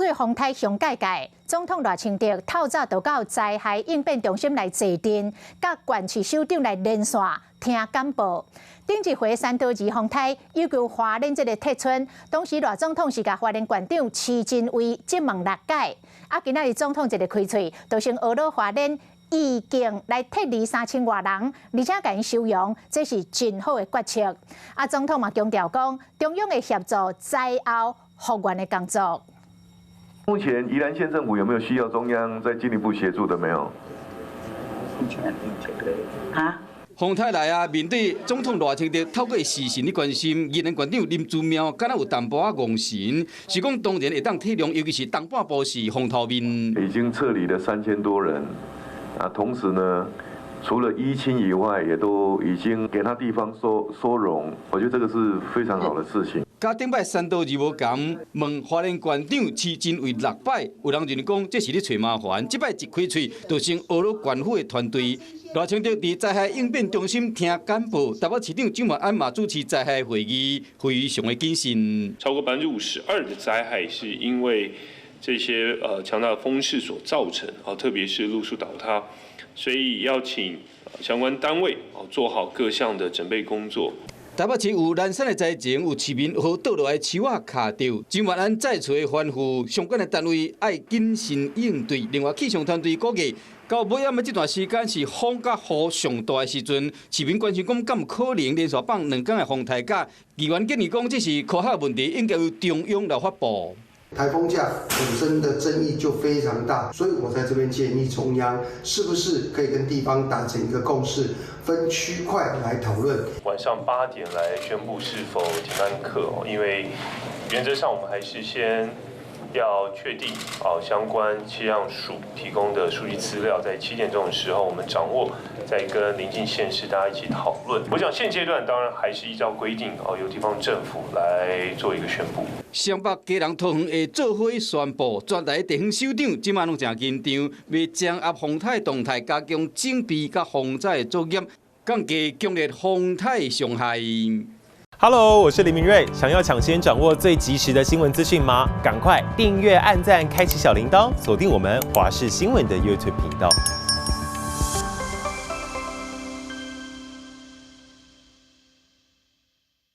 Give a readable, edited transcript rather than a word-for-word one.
對風颱上蓋蓋，總統賴清德透早就到災害應變中心來坐鎮，佮縣市首長來連線聽簡報。頂一回山道二風颱要求花蓮這个撤村，當時賴總統是共花蓮縣長徐榛蔚質問六擺。啊，今仔日總統一个開喙，就先呵咾花蓮已經來撤離3000外人，而且共𪜶收容，這是真好的決策。啊，總統嘛強調講，中央會協助災後復原的工作。目前宜蘭縣政府有沒有需要中央再進一步協助的？沒有。啊？風颱來啊！面對總統賴清德透過視訊的關心，宜蘭縣長林姿妙敢若有淡薄仔戇神，是講當然會當體諒，尤其是東半部是風頭面。已經撤離了3000多人，啊，同時呢，除了依親以外，也都已經給他地方收容，我覺得這個是非常好的事情。佮頂擺山道二無仝，問花蓮縣長徐榛蔚六擺，有人認為講這是咧揣麻煩。這擺一開喙，就先呵咾縣府的團隊。賴清德佇災害應變中心聽簡報，台北市長蔣萬安嘛主持災害會議，非常的謹慎。超過52%的災害是因為這些強大的風勢所造成，啊，特別是路樹倒塌，所以要請相關單位哦做好各項的準備工作。台北市有南山的災情，有市民予倒落來樹仔卡著，蔣萬安再次吩咐相關的單位愛謹慎應對。另外，氣象團隊估計，到尾暗的這段時間是風佮雨上大的時陣，市民關心講敢有可能連續放兩工的風颱假？議員建議講這是科學問題，應該由中央來發布。颱風假本身的爭議就非常大，所以我在這邊建議中央是不是可以跟地方達成一個共識，分區塊來討論。晚上8點來宣布是否停班課，因為原則上我們還是先要確定啊相關氣象署提供的數據資料，在7點鐘的時候我們掌握，再跟鄰近縣市大家一起討論。我想現階段當然還是依照規定哦，由地方政府來做一個宣布。雙北基隆桃園會做伙宣布，全台地方首長這馬攏誠緊張，欲掌握風颱動態，加強準備佮防災作業，降低強烈風颱傷害。 Hello，我是林明瑞。想要搶先掌握最及時的新聞資訊嗎？趕快訂閱、按讚、開啟小鈴鐺，鎖定我們華視新聞的 YouTube 頻道。